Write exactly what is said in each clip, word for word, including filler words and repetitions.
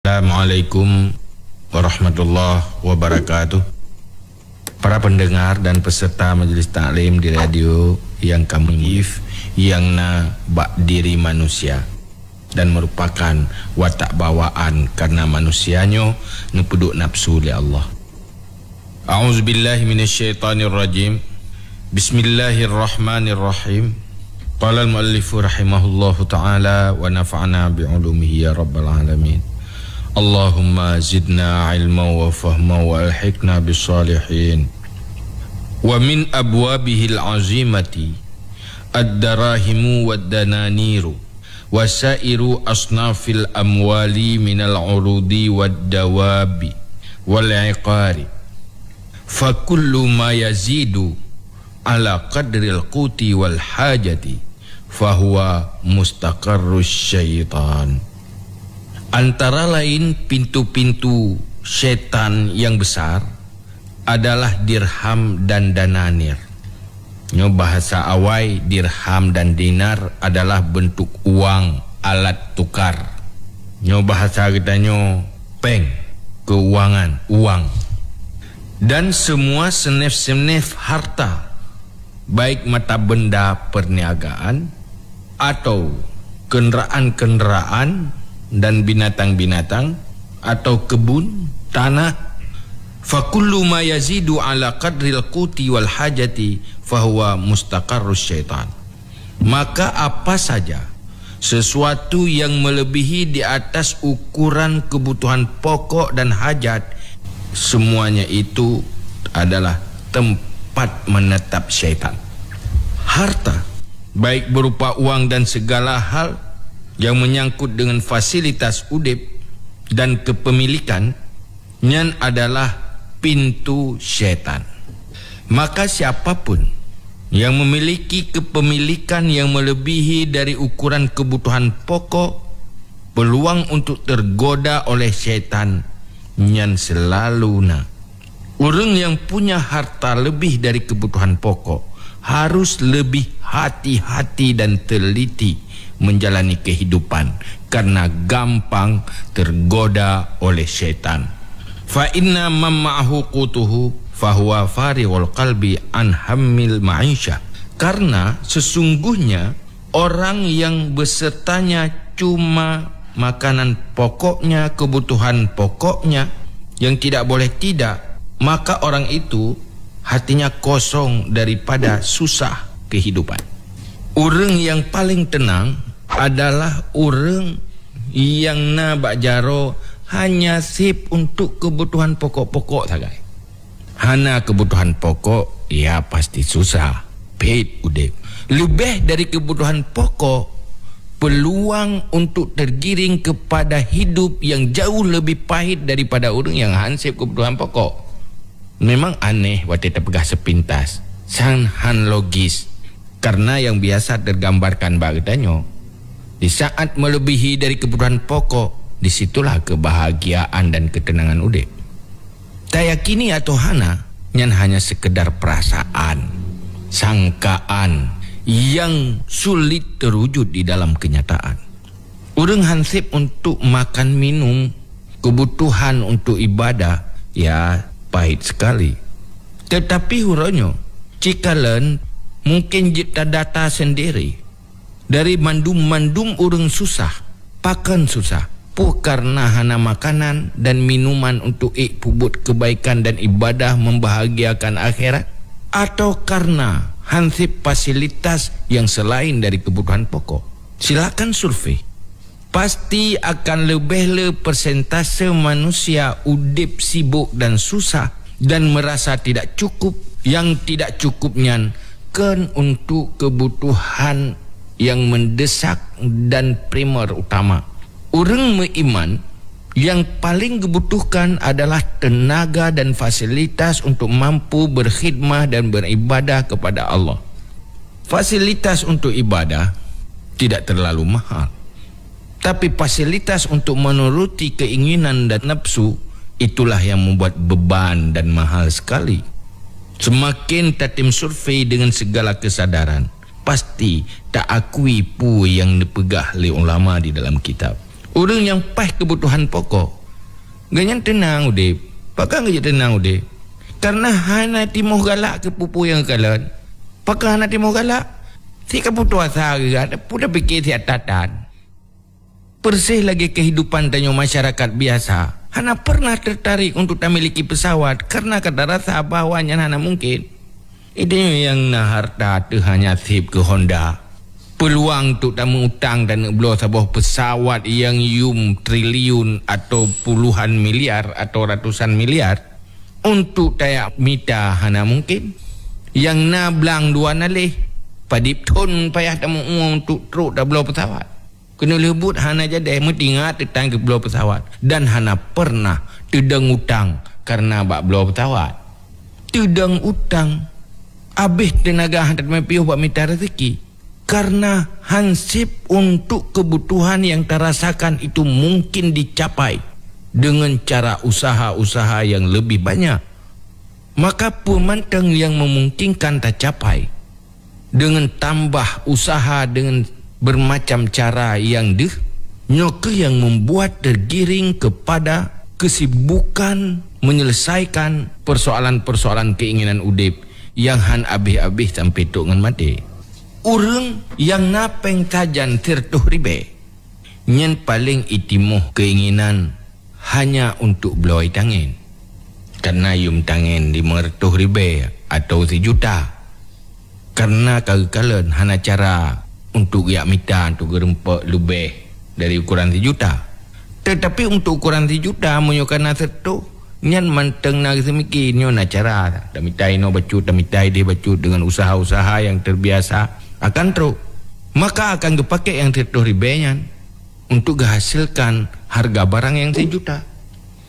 Assalamualaikum warahmatullahi wabarakatuh. Para pendengar dan peserta majlis taklim di radio yang kami if, yang na bak diri manusia dan merupakan watak bawaan karena manusia nyoe neupeuduek nafsu lé Allah. A'udzubillahi minasyaitonirrajim. Bismillahirrahmanirrahim. Qala al-muallifu rahimahullahu ta'ala wa nafa'ana bi ulumihi ya rabbal alamin. Allahumma zidna ilma wa fahma wa alhiqna bis salihin. Wa min abwabihil azimati ad-darahimu wad dananiru wa sairu asnafil amwali minal urudi wad dawabi wal iqari. Fa kullu ma yazidu ala qadril quti wal hajati fahuwa mustaqarrus syaitan. Antara lain pintu-pintu syaitan yang besar adalah dirham dan dananir. Nyoe bahasa awai, dirham dan dinar adalah bentuk uang alat tukar. Nyoe bahasa geutanyoe péng, keuangan, uang. Dan semua senif-senif harta, baik mata benda perniagaan, atau kenderaan-kenderaan dan binatang-binatang, atau kebun, tanah, fa kullu ma yazidu ala qadril quti wal hajati fahuwa mustaqarrus syaitan. Maka apa saja sesuatu yang melebihi di atas ukuran kebutuhan pokok dan hajat, semuanya itu adalah tempat menetap syaitan. Harta, baik berupa uang dan segala hal yang menyangkut dengan fasilitas udeb dan kepemilikan, nyan adalah pintu syaitan. Maka siapapun yang memiliki kepemilikan yang melebihi dari ukuran kebutuhan pokok, peluang untuk tergoda oleh syaitan nyan selalu na. Ureuëng yang punya harta lebih dari kebutuhan pokok harus lebih hati-hati dan teliti menjalani kehidupan, karena gampang tergoda oleh syaitan. Fa inna man ma'ahu qutuhu fahuwa farighul qalbi an hammil ma'isyah. Karena sesungguhnya orang yang besertanya cuma makanan pokoknya, kebutuhan pokoknya yang tidak boleh tidak, maka orang itu hatinya kosong daripada susah kehidupan. Ureuëng yang paling tenang adalah ureuëng nyang na bak jaroe hanya sép untuk keubutuhan pokok-pokok sagai. Hana keubutuhan pokok, ya pasti susah, phet udeb. Leubeh dari keubutuhan pokok, peuluang untuk teugiring keupada hidup nyang jauh leubeh pahét daripada ureuëng nyang han sép keubutuhan pokok. Memang aneh watée tapeugah seupintas, sang han logis. Karena nyang biasa teugambarkan bak geutanyoe, di saát meuleubeuhi dari keubutuhan pokok, di situlah keubahgiaan dan keuteunangan udeb. Tayakini atawa hana, nyan hanya seukeudar peurasaan, sangkaan nyang sulit teuwujud di dalam keunyataan. Ureuëng han sép untuk makan minum, keubutuhan untuk ibadah, ya, pahét seukali. Teutapi uroe nyoe, cikalon mungken jeuet tadata seundiri. Dari mandum-mandum ureuëng susah, pakon susah? Peue kareuna hana makanan dan minuman untuk ék peubuet keubaikan dan ibadah meubahagiakan akhirat? Atawa kareuna han sép fasilitas nyang seulaén dari keubutuhan pokok? Silakan survei. Pasti akan leubeh le persentase manusia udeb sibok dan susah dan meurasa tidak cukup. Nyang tidak cukup nyan kon untuk keubutuhan nyang meundesak dan primer utama. Ureuëng meuiman nyang paleng geubutuhkan adalah teunaga dan fasilitas untuk mampu beukhidmah dan beuribadah keupada Allah. Fasilitas untuk ibadah tidak terlalu mahal, tapi fasilitas untuk menuruti keinginan dan nafsu, itulah yang membuat beban dan mahal sekali. Semakin tatem survei dengan segala kesadaran, pasti taakui peue nyang neupeugah lé ulama di dalam kitab. Ureuëng nyang paih keubutuhan pokok, gobnyan teunang udeb. Pakon geujak teunang udeb? Kareuna hana timoh galak keu peue-peue nyang geukalon. Pakon hana timoh galak? Sit ka putus asa geuh, peue tapike sit that-that. Persis lagée keuhidupan tanyoe masyarakat biasa, hana pernah tertarik untuk tamiliki pesawat kareuna ka tarasa bahwa nyan hana mungken. Idéh nyang na harta teuh hanya seb keu Honda. Peuluang untuk tameuutang dan neubloe saboh pesawat nyang yum triliun atau puluhan miliar atau ratusan miliar untuk tajak mita hana mungken. Nyang na blang dua naléh, padub thon payah tameu'ue untuk trok tabloe pesawat. Keuneulheueh buet hana jadeh, meutingat teutan geubloe pesawat dan hana pernah teudong utang kareuna bak bloe pesawat. Teudong utang, abéh teunaga hana teumé piôh bak mita rezeki, kareuna hanseb untuk keubutuhan nyang tarasakan itu mungken dicapai deungon cara usaha-usaha nyang leubeh banyak. Maka peue mantong nyang meumungkinkan tacapai deungon tambah usaha deungon beureumacam cara nyang deuh, nyoe kheueh nyang meumbuat teugiring keupada keusibukan meunyeuleusaikakan peusoalan-peusoalan keuinginan udeb nyang hán abéh-abéh sampoe trok ngon maté. Ureuëng nyang na péng sajan sireutôh ribée, nyan paleng itimoh keuinginan hanya untuk bloe tangén. Kareuna yum tangén limong reutôh ribée atawa sijuta. Kareuna ka geukalon hana cara untuk geujak mita untuk geurumpok leubeh dari ukoran sijuta. Teutapi untuk ukoran sijuta, meunyoe ka na sireutôh, nyan mantong na geuseumiké, nyoe na cara. Tamita inoe bacut, tamita idéh bacut deungon usaha-usaha nyang teubiasa akan trok. Maka akan geupakée nyang sireutôh ribée nyan untuk geuhasilkan hareuga barang nyang sijuta.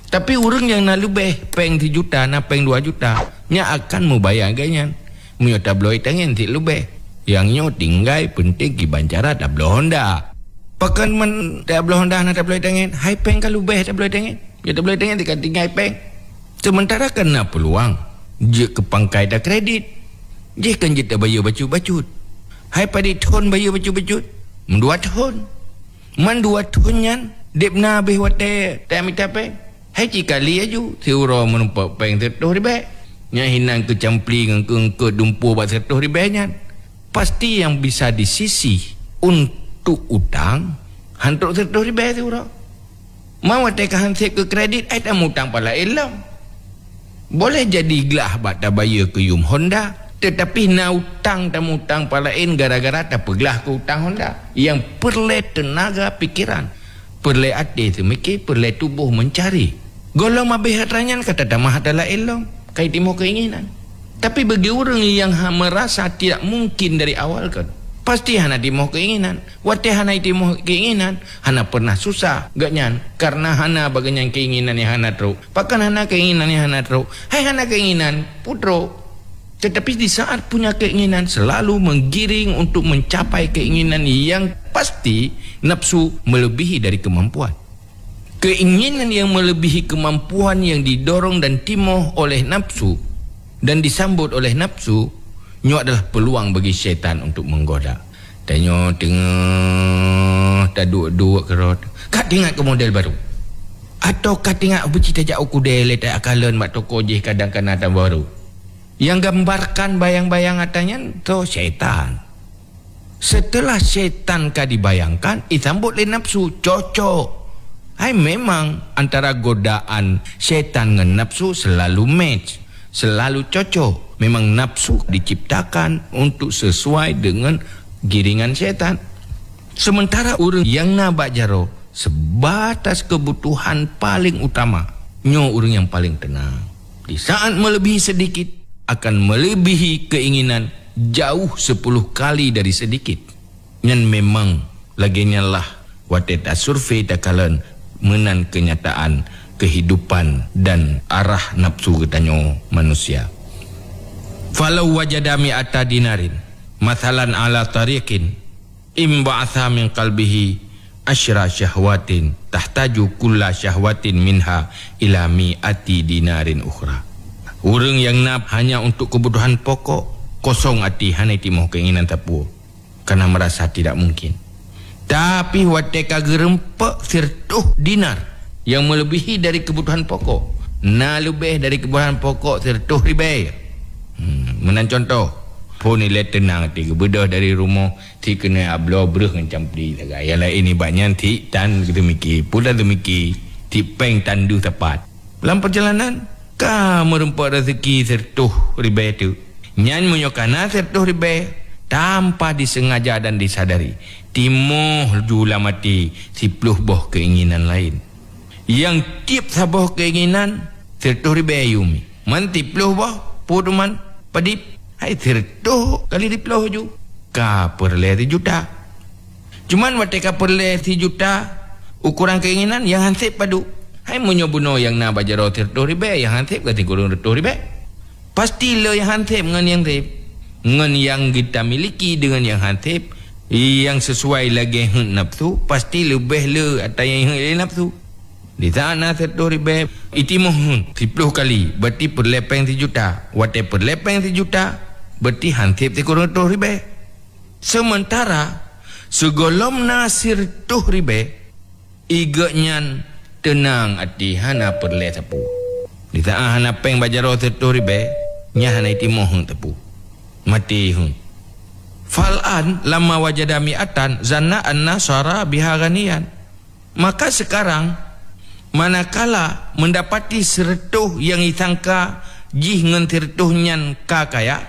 Tapi ureuëng nyang na leubeh péng sijuta, na péng dua juta, nyan akan meubayang lagée nyan. Meunyoe tabloe tangén sit leubeh, nyang nyoe tinggai peunteng kiban cara tabloe Honda. Pakon man tabloe Honda hana tabloe tangén, hai péng ka leubeh tabloe tangén. Meunyoe tabloe tangén sit ka tinggai péng. Seumeuntara kan na peuluang jeuet keu pangkai takredit. Jih kan jeuet tabayeue bacut-bacut. Hai padub thon bayeue bacut-bacut? Meudua thon. Man dua thon nyan, deb na abéh watée tamita péng. Hai cit kali aju, siuroe meurumpok péng sireutôh ribée. Nyan hinan keucampli ngon keu-, eungkôt dumpeue bak sireutôh ribée nyan. Pasti nyang bisa disisih untuk utang, hán trok sireutôh ribée siuroe. Man watée ka hanseb keu kredit, ai tamutang pat laén lom. Boleh jadi glah bak tabayeue keu yum Honda, teutapi na utang tamutang pat laén gara-gara tapeuglah keu utang Honda nyang peureulée teunaga pikeran, peureulée até seumiké, peureulée tuboh meuncari. Gohlom abéh atra nyan ka tatamah atra laén lom, ka itimoh keuinginan. Tapi bagi ureuëng nyang ha-, meurasa tidak mungkin dari awal kan, pasti hana timoh keuinginan. Watée hana itimoh keuinginan, hana pernah susah gobnyan, kareuna hana bak gobnyan keuinginan nyang hana trok. Pakon hana keuinginan nyang hana trok? Hai hana keuinginan, peue trok. Tetapi di saat punya keinginan selalu menggiring untuk mencapai keinginan yang pasti nafsu melebihi dari kemampuan. Keinginan yang melebihi kemampuan yang didorong dan timoh oleh nafsu dan disambot oleh nafsu, nyoe adalah peluang bagi syaitan untuk menggoda. Tanyoe teungoh taduek-duek keurot, ka teuingat keu model baru. Atawa ka teuingat beuci tajak u keudè lé takalon bak toko jih kadang kana tan baru. Nyang gambarkan bayang-bayang atra nyan toh syaitan. Seuteulah syaitan ka dibayangkan, isambot lé nafsu, cocok. Hai memang antara godaan syaitan ngon nafsu selalu match, selalu cocok. Memang nafsu diciptakan untuk sesuai dengan giringan syaitan. Sementara ureuëng nyang na bak jaroe sebatas keubutuhan paleng utama, nyoe ureuëng nyang paleng teunang. Di saat melebihi sedikit, akan melebihi keinginan jauh sepuluh kali dari sedikit. Nyan memang lagée nyan lah watée tasurvei takalon meunan keunyataan keuhidupan dan arah nafsu geutanyoe manusia. Falau wajada mi'ata dinarin, mathalan ala tariqin, imba'atha min qalbihi asyra syahwatin, tahtaju kulla syahwatin minha ila mi'ati dinarin ukhra. Ureuëng nyang na hanya untuk kebutuhan pokok, kosong até hana itimoh keinginan sapeue, karena merasa tidak mungkin. Tapi watée ka geurumpok sireutôh dinar nyang meuleubèhi dari keubutuhan pokok, na leubeh dari keubutuhan pokok sireutôh ribèe. Hmm, meunan cuntoh, phon ilée teunang até geubeudôh dari rumoh, si keuneuk abloe breuh ngon campli sagai. Nyang laén nibak nyan si tan teumiki, peue tan teumiki, si péng tan deuh sapat. Lam peurjalanan, ka meurumpok raseuki sireutôh ribèe teuk. Nyan meunyoe ka na sireutôh ribèe, tanpa disengaja dan disadari, timoh ju lam até siploh boh keuinginan laén. Nyang tieb saboh keuinginan sireutôh ribèe yumi. Man siploh boh, peue teuma padub, hai sireutôh kali siploh ju, ka peureulée sijuta. Cuman watée ka peureulée sijuta, ukoran keuinginan nyang han sép padub. Hai meunyoe bunoe nyang na bak jaroe sireutôh ribèe, nyang han sép ka sikureueng reutôh ribèe. Pasti le nyang han sép ngon nyang sép. Ngon nyang geutamiliki deungon nyang han sép, nyang sisuai lagée heuet nafeusu, pasti leubeh le ata nyang heuet lé nafeusu. Di saát na sireutôh ribèe, itimoh heuet siploh kali, berarti peureulée péng sijuta. Watée peureulée péng sijuta, berarti han sép sikureueng reutôh ribèe. Seumeuntara, sigohlom na sireutôh ribèe, i geuhnyan teunang até hana peureulée sapeue. Di saát hana péng bak jaroe sireutôh ribèe, nyan hana itimoh heuet sapeue. Maté heuet. Fal an lamma wajada mi'atan zanna anna sara biha ghaniyan. Maka sekarang, manakala mendapati sireutôh nyang isangka jih ngon sireutôh nyan ka kaya,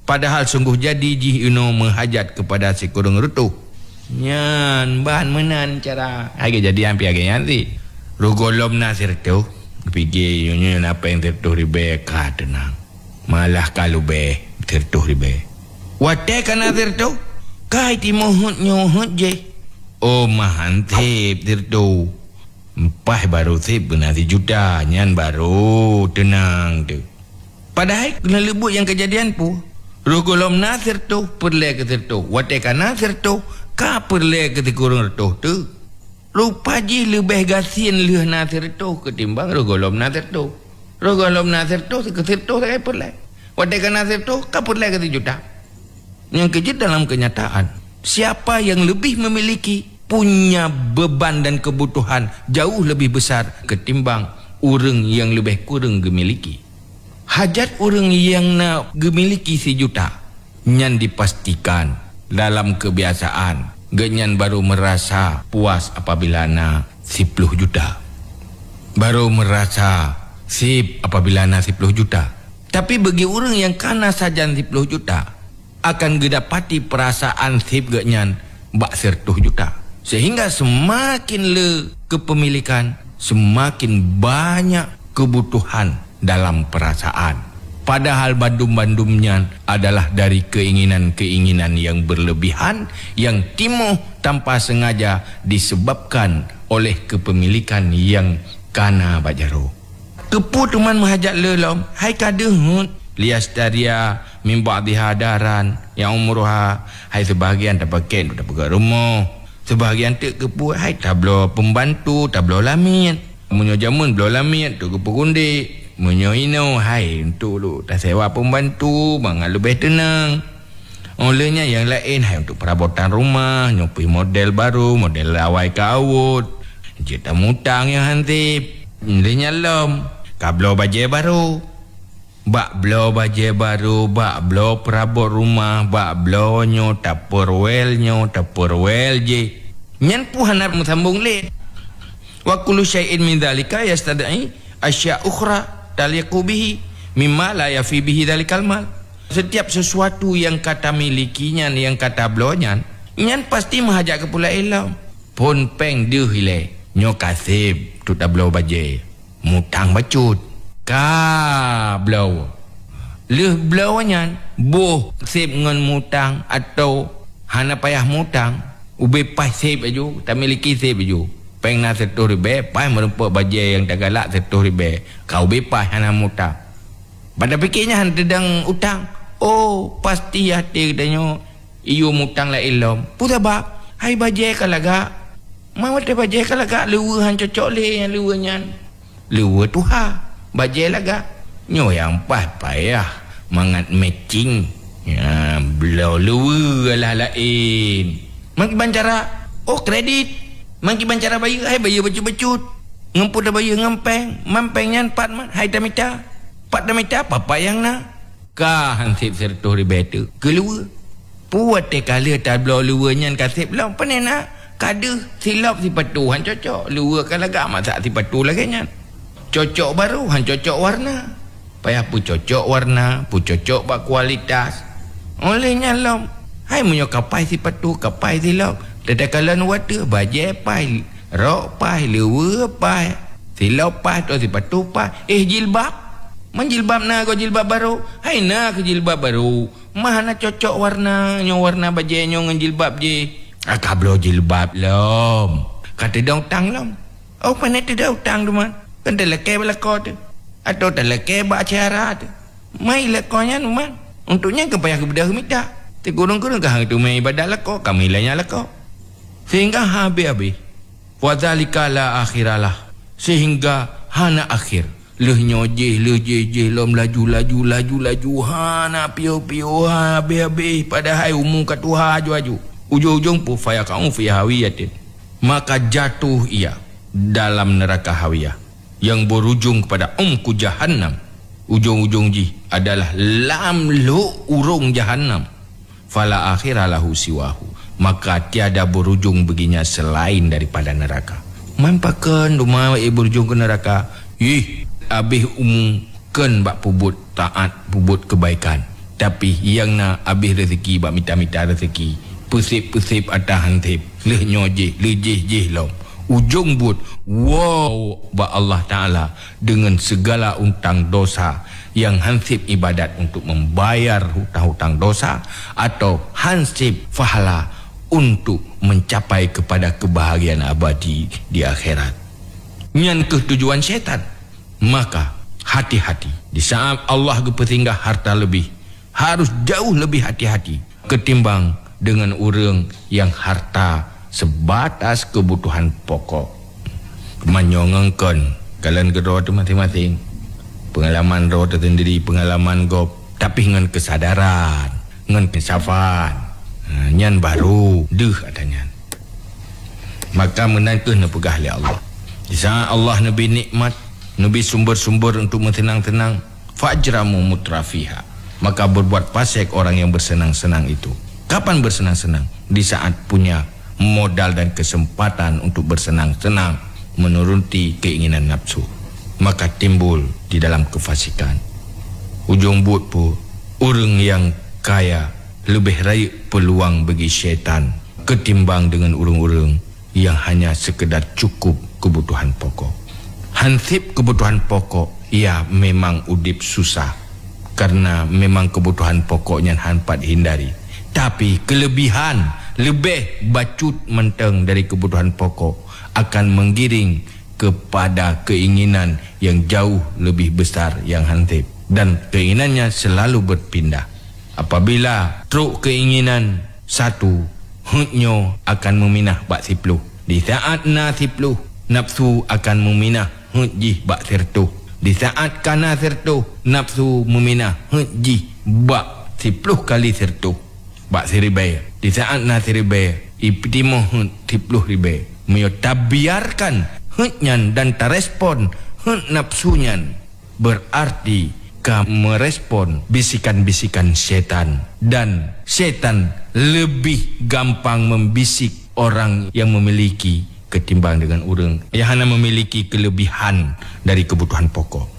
padahal sunggoh jadi jih inoe meuhajat keupada sikureueng reutôh. Nyan ban meunan cara. Hai geujadi hampir lagée nyan cit. Roh gohlom na sireutôh, pike nyoe na péng sireutôh ribèe ka teunang. Malah ka leubeh sireutôh ribèe. Watée ka na sireutôh, ka itimoh heuet nyoe heuet jih. Oh, meuhan sép sireutôh. Paih barô sép beuna sijuta, nyan barô teunang teuk. Padahai keuneuleubuet nyang keujadian peue? Roh gohlom na sireutôh, peureulée keu sireutôh. Watée ka na sireutôh, ka peureulée keu sikureueng reutôh teuk. Rupa jih leubeh gasien lheueh na sireutôh keutimbang roh gohlom na sireutôh. Roh gohlom na sireutôh, keu sireutôh sagai peureulée. Watée ka na sireutôh, ka peureulée keu sijuta. Nyang keujeuet dalam keunyataan, siapa yang lebih memiliki, punya beban dan kebutuhan jauh lebih besar ketimbang ureuëng yang lebih kurang gemiliki. Hajat ureuëng nyang na geumiliki sijuta nyan dipastikan dalam keubiasaan geuhnyan baru meurasa puas apabila na siploh juta. Baru meurasa sép apabila na siploh juta. Tapi bagi ureuëng nyang ka na sajan siploh juta, akan geudapati peurasaan sép geuhnyan bak sireutôh juta. Sehingga seumaken le keupemilikan, seumaken banyak keubutuhan dalam peurasaan. Padahal bandum-bandum nyan adalah dari keuinginan-keuinginan nyang beureulebihan nyang timoh tanpa seungaja disebabkan oleh keupemilikan nyang ka na bak jaroe. Keupeue teuma meuhajat le lom, hai ka deuh heuet, liyastaria min ba'diha daran, ya umruha, hai seubahagian tapakét untuk tapeugöt rumoh, seubahagian teuk keupeue, hai tabloe peumbantu, tabloe lamiet. Meunyoe jameun bloe lamiet untuk geupeugundek, meunyoe inoe, hai untuk tasewa peumbantu mangat leubeh teunang. Óh lheueh nyan nyang laén hai untuk peurabotan rumoh, nyoe pih model barô, model awai ka awot. Jeuet tamutang nyang han sép. Lheueh nyan lom, ka bloe bajée barô. Bak bloe bajée barô, bak bloe peurabot rumoh, bak bloe nyoe tapeuruwel, nyoe tapeuruwel jih. Nyan pun hana meusambong lé. Wa kullu syai'in min dzalika yastad'i asya' ukhra taliqu bihi mimma la yafi bihi dzalikal mal. Setiap sesuatu nyang ka tamiliki nyan, nyang ka tabloe nyan, nyan pasti meuhajat keu peue laén lom. Phon péng deuh ilée, nyoe ka sép untuk tabloe bajée. Mutang bacut. Ka bloe. Lheueh bloe nyan, boh sép ngon mutang atawa hana payah mutang, ubé paih sép laju, tamiliki sép laju. Péng na sireutôh ribée, paih meurumpok bajée nyang tagalak sireutôh ribée. Ka ubé paih hana mutang. Bak tapike nyan han teudong utang. Oh, pasti até geutanyoe iyue mutang laén lom. Peue sabab? Hai bajée ka lagak. Man watée bajée ka lagak, leuweue han cocok lé nyang leuweue nyan. Leuweue tuha, bajée lagak. Nyoe nyang paih payah mangat matching. Ya, bloe leuweue alah laén. Man kiban cara, Oh, kredit. Man kiban cara bayeue, hai bayeue bacut-bacut. Ngon peue tabayeue, ngon péng. Man péng nyan pat man, hai tamita. Pat tamita, pat-pat nyang na. Ka hansép sireutôh ribèe teuk keu luweue. Peue watèe ka lheueh tabloe luweue nyan ka sép lom, pane na ka deuh silop sipatu han cocok. Luweue ka lagak masak sipatu lagèe nyan. Cocok barô, han cocok warna. Payah peucocok warna, peucocok bak kualitas. Óh lheueh nyan lom, hai meunyoe ka paih sipatu, ka paih silop, takalon watèe bajèe paih, rok paih, luweue paih, silop paih, atau sipatu paih. Eh, jilbab? Man jilbab na goe jilbab barô? Hai na keu jilbab barô. Man hana cocok warna, nyoe warna bajèe nyoe ngon jilbab jih. Ah, ka bloe jilbab lom. Ka teudong tang lom. Oh, pane teudong tang teuma. Kan talakèe bak lakoe teuh. Atau talakèe bak acara teuh. Mai lakoe nyan teuma. Untuk nyan kan payah geubeudôh mita. Sikureueng-kureueng ka hana teumè ibadat lakoe, ka meulanya lakoe. Sehingga habéh-habéh. Wa dzalika la akhiralah. Sehingga hana akhir. Lheueh nyoe jih, lheueh jih, jih lom laju, laju, laju, laju. Hana piôh-piôh, habéh-habéh. Padahai umu ka tuha aju-aju. Ujong-ujong pun fayaqa'u fi hawiyatin. Maka jatuh ia dalam neraka Hawiyah yang berujung kepada umku jahannam. Ujong-ujong jih adalah lam lhok urong jahannam. Fala akhira lahu siwahu. Maka tiada berujung baginya selain daripada neraka. Man pakon teuma berujung keu neraka? Ih, abéh umu kon bak peubuet taat, peubuet kebaikan. Tapi nyang na abéh rezeki bak mita-mita rezeki, peusép-peusép atra hansép, lheueh nyoe jih, lheueh jih, jih lom. Ujong buet, woe bak Allah Taala deungon segala utang dosa nyang hansép ibadat untuk membayar hutang-hutang dosa atau hansép pahala untuk mencapai kepada kebahagiaan abadi di akhirat. Nyan keuh tujuan syaitan. Maka, hati-hati, di saat Allah geupeusinggah harta leubeh, harus jauh leubeh hati-hati ketimbang deungon ureuëng nyang harta sebatas keubutuhan pokok. Meunyoe ngon kon, kalon keudroe teuh maséng-maséng, peungalaman droe teuh sendiri, peungalaman gob, tapi ngon keusadaran, ngon keuinsafan, ha, nyan baru deuh ata nyan. Maka meunan keuh neupeugah lé Allah. Di saat Allah neubri nikmat, neubri sumber-sumber untuk meuseunang-seunang, fa'ajramu mutrafiha. Maka berbuat fasik orang yang bersenang-senang itu. Kapan bersenang-senang? Di saat punya modal dan kesempatan untuk bersenang-senang menuruti keinginan nafsu. Maka timbul di dalam kefasikan. Ujong buet pun, ureuëng nyang kaya leubeh rayeuk peuluang bagi syaitan ketimbang deungon ureuëng-ureuëng nyang hanya sekedar cukup kebutuhan pokok. Hansip kebutuhan pokok, ya, memang udeb susah, karena memang kebutuhan pokok nyan han pat hindari. Tapi kelebihan leubeh bacut mantong dari kebutuhan pokok akan menggiring kepada keinginan yang jauh lebih besar yang hansip, dan keinginannya selalu berpindah. Apabila trok keinginan satu, heuet nyoe akan meuminah bak siploh. Di saat na siploh, nafsu akan meuminah heuet jih bak sireutôh. Di saat ka na sireutôh, nafsu meuminah heuet jih bak siploh kali sireutôh, bak siribèe. Di saat na siribèe, ipeutimoh heuet siploh ribèe. Meunyoe tabiarkan heuet nyan dan tarespon heuet nafsu nyan, berarti ka merespon bisikan-bisikan syaitan, dan syaitan lebih gampang membisik orang yang memiliki ketimbang dengan ureuëng yang hana memiliki kelebihan dari kebutuhan pokok.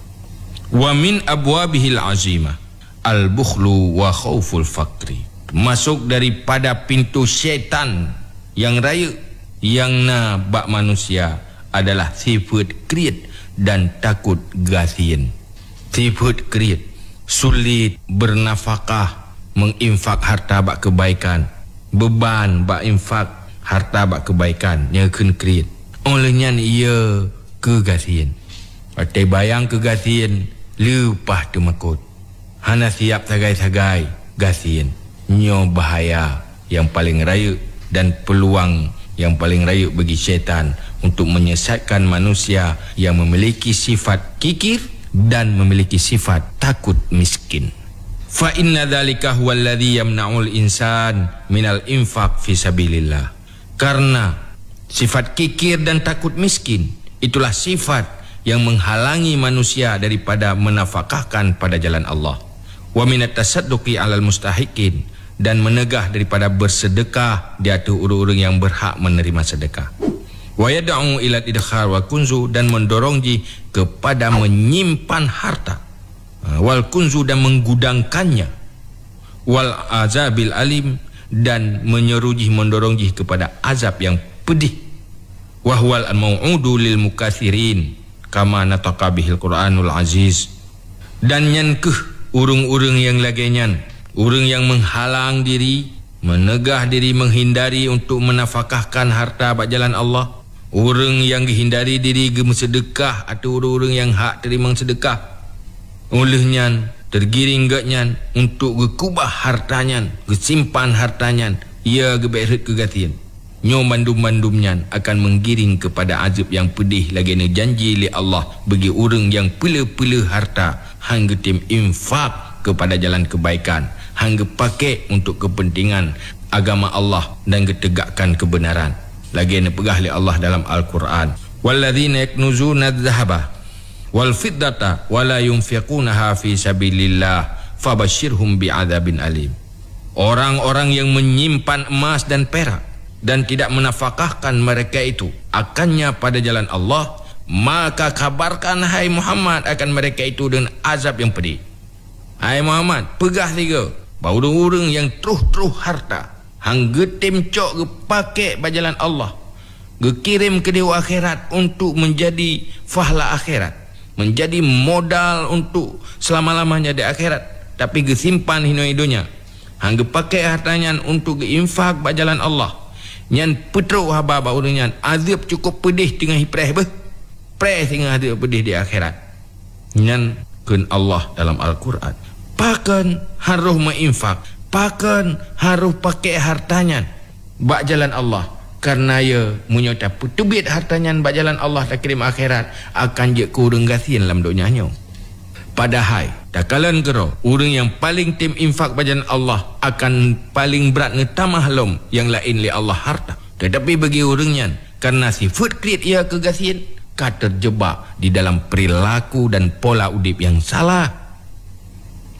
Wa min abwabihil azimah al-bukhlu wa khauful faqri. Masuk daripada pintu syaitan yang rayeuk yang na bak manusia adalah sifeuet kriet dan takot gasien. Sifeuet kriet, sulit bernafakah, menginfak harta bak kebaikan, beban bak infak harta bak kebaikan, nyan kheun kriet. Óh lheueh nyan ia keu gasien. Watèe bayang keu gasien, leupah teumakot. Hana siap sagai-sagai, gasien. Nyoe bahaya nyang paleng rayeuk dan peuluang nyang paleng rayeuk bagi syaitan untuk menyesatkan manusia yang memiliki sifat kikir dan memiliki sifat takut miskin. Fa inna dzalika huwallazi yamna'ul insan minal infaq fi sabilillah. Karena Sifat kikir dan takut miskin, itulah sifat yang menghalangi manusia daripada menafakahkan pada jalan Allah. Wa minat tasadduqi alal mustahiqin, dan menegah daripada bersedekah di ateueh ureuëng-ureuëng yang berhak menerima sedekah. Wa yad'u ila idkhar wal kunzu, dan mendorong jih kepada menyimpan harta. Ha, wal kunzu, dan menggudangkannya. Wal azabil alim, dan menyeru jih, mendorong jih kepada azab yang pedih. Wa huwal mau'udu lil mukathirin, kama nataqa bihil Qur'anul Aziz. Dan nyan keuh ureuëng-ureuëng yang lagée nyan, ureuëng yang menghalang diri, menegah diri, menghindari untuk menafakahkan harta bak jalan Allah, ureuëng yang geuhindari diri geumeuseudeukah ateueh ureuëng-ureuëng yang hak teurimong seudeukah. Uleuh nyan, teugiring geuh nyan untuk geukubah harta nyan, geusimpan harta nyan, ya geubek rhot keu gasien. Nyoe bandum-bandum nyan akan menggiring kepada azab yang pedih lagée neujanji lé Allah bagi ureuëng nyang peuleueh-peuleueh harta, han geutem infak kepada jalan kebaikan, han geupakék untuk kepentingan agama Allah dan geutegakkan kebenaran. Lagée neupeugah lé Allah dalam Al-Quran, "Walladzina yaknuzuna dzahaba wal fiddata wa la yunfiqunaha fi sabilillah, fabasyirhum bi'adzabin alim." Orang-orang yang menyimpan emas dan perak dan tidak menafakahkan mereka itu akannya pada jalan Allah, maka kabarkan, hai Muhammad, akan mereka itu dengan azab yang pedih. Hai Muhammad, peugah sigoe bak ureuëng-ureuëng nyang troh-troh harta, han geutem cok geupakék bak jalan Allah, geukirém keudéh u akhirat untuk menjadi fahla akhirat, menjadi modal untuk selama-lamanya di akhirat, tapi geusimpan hinoe donya, han geupakék harta nyan untuk geuinfak bak jalan Allah, nyan peutrok haba bak ureuëng nyan, azab cukup pedih teungoh ipreh beuh, preh teungoh azab pedih di akhirat. Nyan kheun Allah dalam Al-Quran. Pakon harôh meuinfak, pakon harôh pakék harta nyan bak jalan Allah. Kareuna ya, meunyoe tapeuteubiet harta nyan bak jalan Allah, takirém akhirat, akan jeuet keu ureuëng gasien lam donya nyoe. Padahai, takalon keudroe, ureuëng nyang paleng tem infak bak jalan Allah akan paleng brat neutamah lom nyang laén lé Allah harta. Teutapi bagi ureuëng nyan, kareuna sifeuet kriet ia keu gasien, ka teujeubak di dalam peurilaku dan pola udeb nyang salah.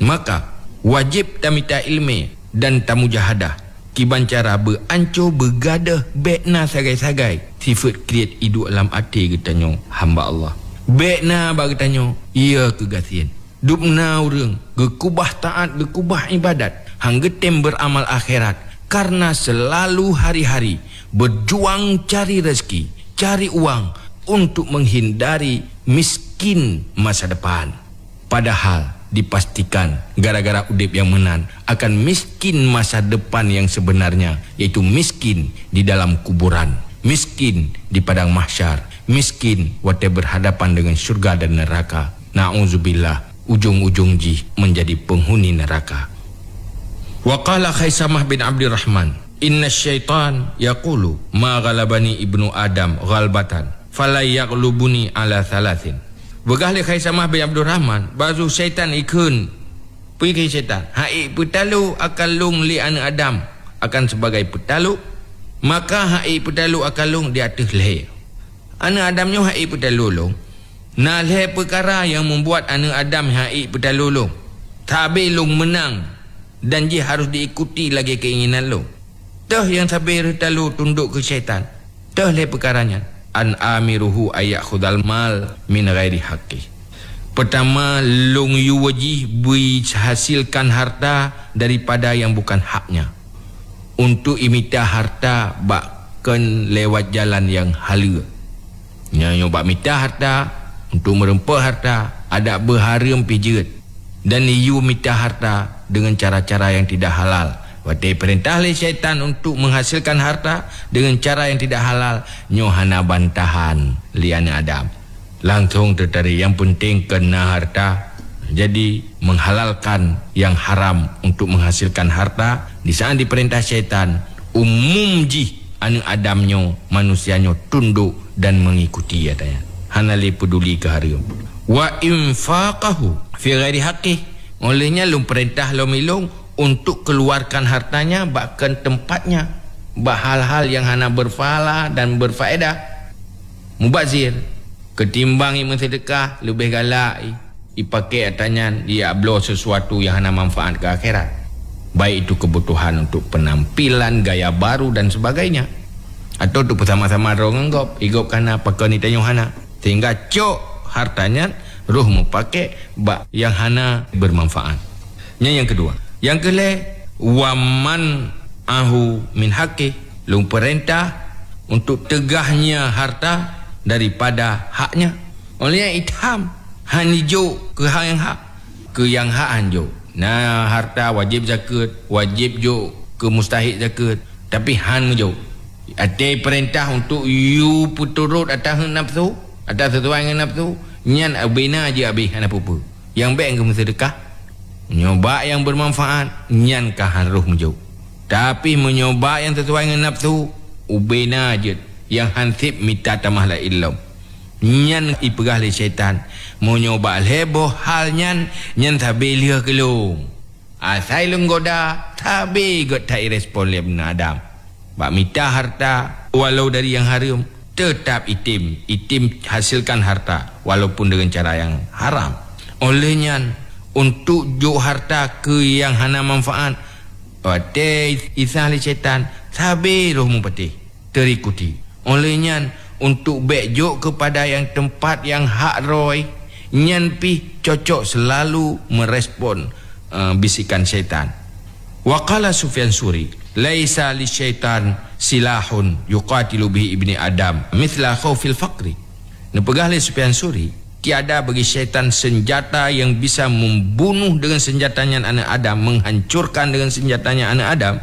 Maka, wajéb tamita iéleumé dan tamujahadah kiban cara beuancô beugadôh bék na sagai-sagai sifeuet kriet iduek lam até geutanyoe hamba Allah. Bék na bak geutanyoe ia keu gasien. Dubna ureuëng geukubah taát, geukubah iébadat, han geutem beuramal akhirat, kareuna seulalu hari-hari beujuang cari rezeki, cari uang untuk menghindari miskin masa depan. Padahal dipastikan gara-gara udeb nyang meunan akan miskin masa depan yang sebenarnya, yaitu miskin di dalam kuburan, miskin di padang mahsyar, miskin watée berhadapan dengan syurga dan neraka. Na'udzubillah, ujung-ujung jih menjadi penghuni neraka. Wa qala Khaisamah bin Abdurrahman, "Inna syaitan yaqulu ma ghalabani ibnu Adam ghalbatan, fala yaghlubuni ala thalathin." Beugah lé Khaisamah bin Abdurrahman, bazu syaitan ikheun, peue kheun syaitan, "Hai peutalo akan lôn lé aneuëk Adam akan sebagai peutalo, maka hai peutalo akan lôn di ateueh lhée." Aneuëk Adam nyoe hai peutalo lôn. Na lhée peukara nyang meubuet aneuëk Adam hai peutalo lôn. Sabe lôn meunang dan jih harôh diikuti lagée keinginan lôn. Toh nyang sabe reuh talo tundok keu syaitan. Toh lhée peukara nyan, an amiruhu ayakhudal mal min ghairi haqqi. Peutama, lôn yue jih beuhasilkan harta daripada nyang bukan haknya, untuk imita harta bak kon lewat jalan nyang haleue. Nyan nyoe bak mita harta, untuk meureumpok harta, adak beuhareuem pih jeuet, dan yue mita harta dengan cara-cara yang tidak halal. Watée peurintah lé syaitan untuk menghasilkan harta dengan cara yang tidak halal, nyoe hana bantahan lé aneuëk Adam. Langsung teutarik, yang penting keu na harta. Jadi, menghalalkan yang haram untuk menghasilkan harta, di saat diperintah syaitan, umum jih aneuëk Adam nyoe, manusia nyoe tundok dan mengikuti, katanya. Hana lé peduli keu hareuem. Wa infaqahu fi ghairi haqqih. Oleh nyan lôn perintah lom ilôn untuk keluarkan hartanya bak kon tempatnya. bak hal-hal nyang hana berpahala dan berfaedah. Mubazir, ketimbang i meuseudeukah, leubeh galak i, i pakè atra nyan i abloe sesuatu nyang hana manfaat keu akhirat, baik itu kebutuhan untuk penampilan, gaya baru dan sebagainya, atau untuk beusama-sama droe ngon gob, i gob ka na, pakon i tanyoe hana. Sehingga cok harta nyan roh mupakè bak nyang hana bermanfaat. Nyan nyang keudua. Nyang keulhèe, wa man ahu min haqqi, lôn peurintah untuk teugah nyang harta daripada haknya. Oleh nyan itham, han ijok keu hak nyang hak, keu nyang hak han jok. Na harta wajéb zakeuet, wajéb jok keu mustahik zakeuet, tapi han meujok. Até peurintah untuk yue peuturot ata heuet nafsu, ata sesuai ngon nafsu, nyan ubena jeuet abéh hana peue-peue. Nyang bèk keu meuseudeukah. Meunyoe bak nyang bermanfaat, nyan ka harôh meujok. Tapi meunyoe bak nyang sesuai ngon nafsu, ubena jeuet, nyang han sép mita tamah laén lom. Nyan ipeugah lé syaitan, meunyoe bak lhèe boh hal nyan, nyan sabé lheueh keu lôn. Asai lôn goda, sabé göt that irespon lé bunoe Adam. Bak mita harta, walau dari nyang hareuem, teutap item, item hasilkan harta, walaupun dengan cara nyang haram. Oleh nyan, untuk jok harta keu nyang hana manfaat, watèe isah lé syaitan, sabé roh mupatéh, terikuti. Oleh nyan, untuk bèk jok keupada nyang teumpat nyang hak droe, nyan pih cocok seulalu meurespon, eh, bisikan syaitan. Wa qala Sufyan Suri, "Laisa lisyaitan silahun yuqatilu bihi ibni Adam mithla khaufil faqri." Neupeugah lé Sufyan Suri, "Tiada bagi syaitan senjata yang bisa membunuh dengan senjata nyan aneuk Adam, menghancurkan dengan senjata nyan aneuk Adam,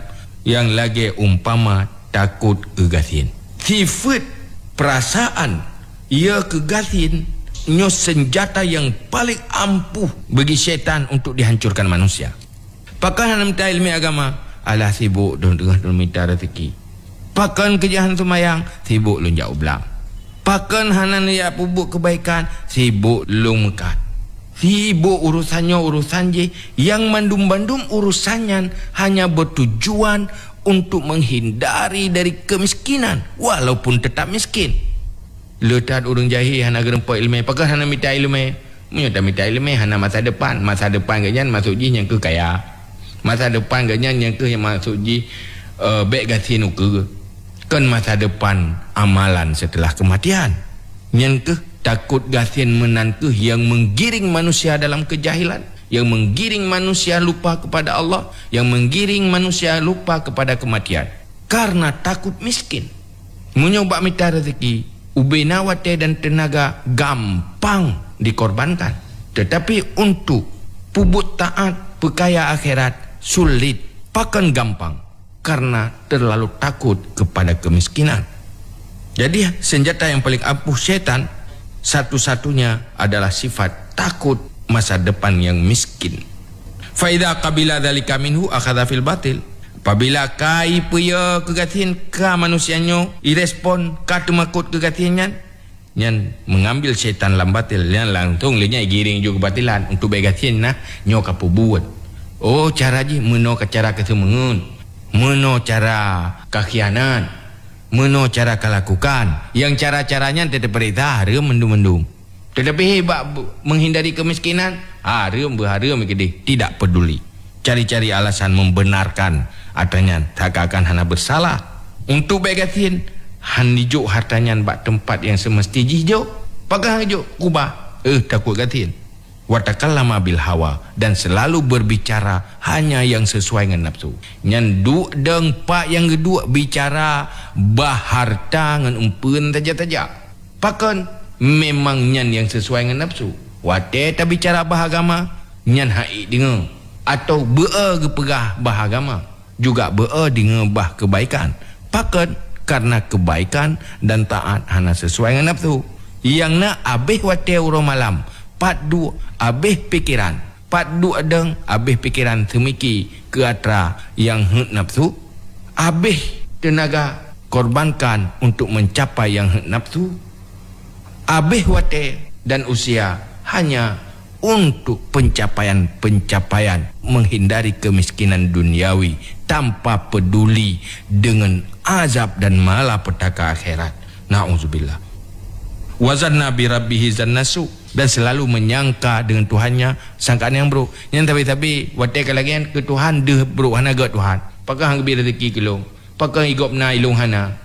yang lagèe umpama takot keu gasien." Sifeuet, peurasaan, ya keu gasien, nyoe senjata yang paling ampuh bagi syaitan untuk dihancurkan manusia. Pakon hana mita ileumèe agama? Alah, sibok lôn teungoh lôn mita raseuki. Pakon keu jih han seumayang? Sibok lôn jak u blang. Pakon hana neujak peubuet keubaikan? Sibok lôn meukat. Sibok urosan nyoe urosan jih, nyang mandum-mandum urosan nyan hanya beutujuan untuk menghindari dari kemiskinan, walaupun tetap miskin. Le that ureueng jahé hana geureumpok ileumèe, pakon hana mita ileumèe? Meunyoe tamita ileumèe hana masa depan, masa depan geuhnyan maksud jih nyan keuh kaya. Masa depan geuhnyan nyan keuh nyang maksud jih, eh, bèk gasien ukeue. Kon masa depan amalan setelah kematian. Nyan keuh takot gasien meunan keuh nyang menggiring manusia dalam kejahilan, nyang menggiring manusia lupa kepada Allah, nyang menggiring manusia lupa kepada kematian. Karena takut miskin. Meunyoe bak mita rezeki, ubena watèe dan teunaga gampang dikorbankan. Tetapi untuk peubuet taat, peukaya akhirat, sulit, pakon gampang, karena terlalu takut kepada kemiskinan. Jadi, senjata yang paling ampuh syaitan satu-satunya adalah sifat takut masa depan yang miskin. Fa idza qabila dzalika minhu akhadha fil batil. Apabila ka ipeue keu gasien, ka manusia nyoe irespon, ka teumakot keu gasien nyan, nyan mengambil syaitan lam batil, nyan langsung lé nyan igiring ju keubatilan untuk bèk gasien nah nyoe ka peubuet. Oh, cara jih meunoe ka cara keuseumeungeut, meunoe cara ka khianat, meunoe cara ka lakukan. Nyang cara-cara nyan teupeurintah hareuem mandum-mandum. Tetapi bak bu-, menghindari kemiskinan, hareuem beuhareuem keudeh, tidak peduli. Cari-cari alasan membenarkan atra nyan, seakan-akan hana bersalah. Untuk bèk gasien, han jijok harta nyan bak teumpat nyang seumeusti jih jok. Pakon han jok? Kubah. Eh, takot gasien. Wa takallama bil hawa, dan selalu berbicara hanya yang sesuai ngon nafsu. Nyan duek dong pat nyang geuduek bicara bah harta ngon eumpeuen saja-saja. Pakon? Memang nyan nyang sesuai ngon nafsu. Watèe tabicara bah agama, nyan han ék deungoe, atau beu-e geupeugah bah agama, juga beu-e deungoe bah keubaikan. Pakon? Karena keubaikan dan taat hana sesuai ngon nafsu. Nyang na abéh watèe uroe malam, pat duek abéh pikeran, pat duek dong abéh pikeran seumiki keu atra nyang heuet nafsu, abéh teunaga korbankan untuk mencapai nyang heuet nafsu, abéh watèe dan usia hanya untuk pencapaian-pencapaian, menghindari kemiskinan duniawi tanpa peduli dengan azab dan malapetaka akhirat. Na'udzubillah. Wa zanna bi rabbihi zanna su, dan selalu menyangka dengan Tuhannya sangkaan yang buruk. Nyan tabi-tabi watée ka lagée nyan keu Tuhan deuh brok, hana gét Tuhan. Pakon han geubi rezeki keu lôn? Pakon i gob na, i lôn hana?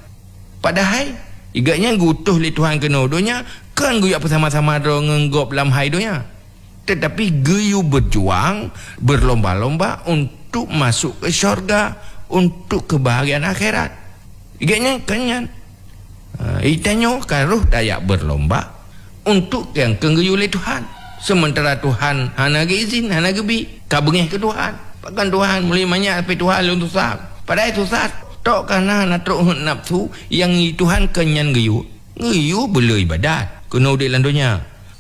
Padahai i gobnyan geuutus lé Tuhan keunoe donya kon geuyue beusama-sama droe ngon gob lam hai donya, teutapi geuyue beujuang, beulomba-lomba untuk masuk ke syurga, untuk kebahagiaan akhirat. I gobnyan kon nyan. Ha, i tanyoe ka rhoh tajak beulomba untuk nyang keu geuyue lé Tuhan. Sementara Tuhan hana geuizin, hana geubi, ka beungéh keu Tuhan. Pakon Tuhan, meuli manyak tapi Tuhan lôn susah? Padahai susah tok kareuna na trok heuet nafsu nyang i Tuhan kon nyan geuyue. Geuyue beuleu ibadat keunoe udeb lam donya.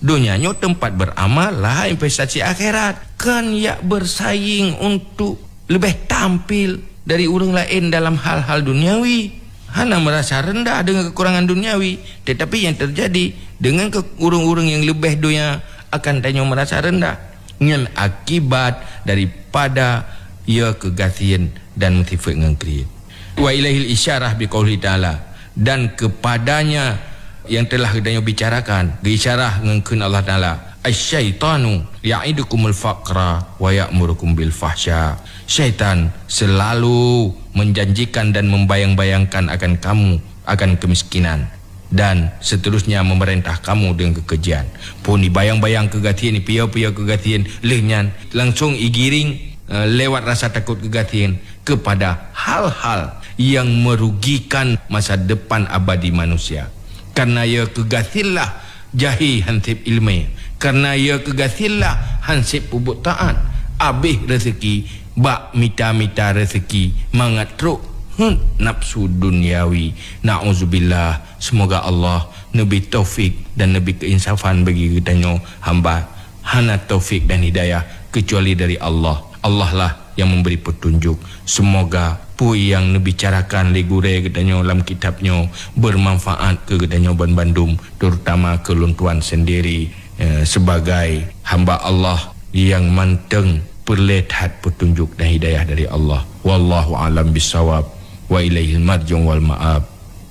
Donya nyoe teumpat beuramal, lah investasi akhirat, kon jak beursaing untuk leubeh tampil dari ureuëng laén dalam hal-hal duniawi. Hana meurasa reundah deungon keukurangan duniawi, teutapi nyang teujadi deungon keu ureuëng-ureuëng nyang leubeh donya akan tanyoe meurasa reundah. Nyan akibat daripada ya keugasien dan meusifeuet ngon kriet. Wa ilaihil isyarah biqaulih ta'ala, dan kepadanya yang telah geutanyoe bicarakan, geuisyarah ngon kheun Allah Taala, "Asyaitanu ya'idukumul faqra wa ya'murukum bil fahsya." Syaitan selalu menjanjikan dan membayang-bayangkan akan kamu akan kemiskinan dan seterusnya memerintah kamu dengan kekejian. Pun ibayang-bayang keugasien, ipiyo-piyo keugasien, lheueh nyan langsung igiring, eh, lewat rasa takot keugasien kepada hal-hal yang merugikan masa depan abadi manusia. Karena ya keugasien lah jahi hanseb ileumé. Karena ya keugasien lah hanseb peubuet taat. Abéh rezeki bak mita-mita rezeki mangat trok heuet nafsu duniawi. Na'udzubillah. Semoga Allah neubri taufik dan neubri keuinsafan bagi geutanyoe hamba. Hana taufik dan hidayah kecuali dari Allah. Allah lah yang memberi petunjuk. Semoga peue nyang neubicarakan lé gurée geutanyoe lam kitab nyoe bermanfaat keu geutanyoe banbandum, terutama keu lôn tuan sendiri, eh, sebagai hamba Allah yang manteng peureulée that petunjuk dan hidayah dari Allah. Wallahu a'lam bissawab. Wa ilaihil marji'u wal ma'ab.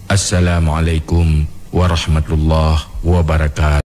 Assalamualaikum warahmatullahi wabarakatuh.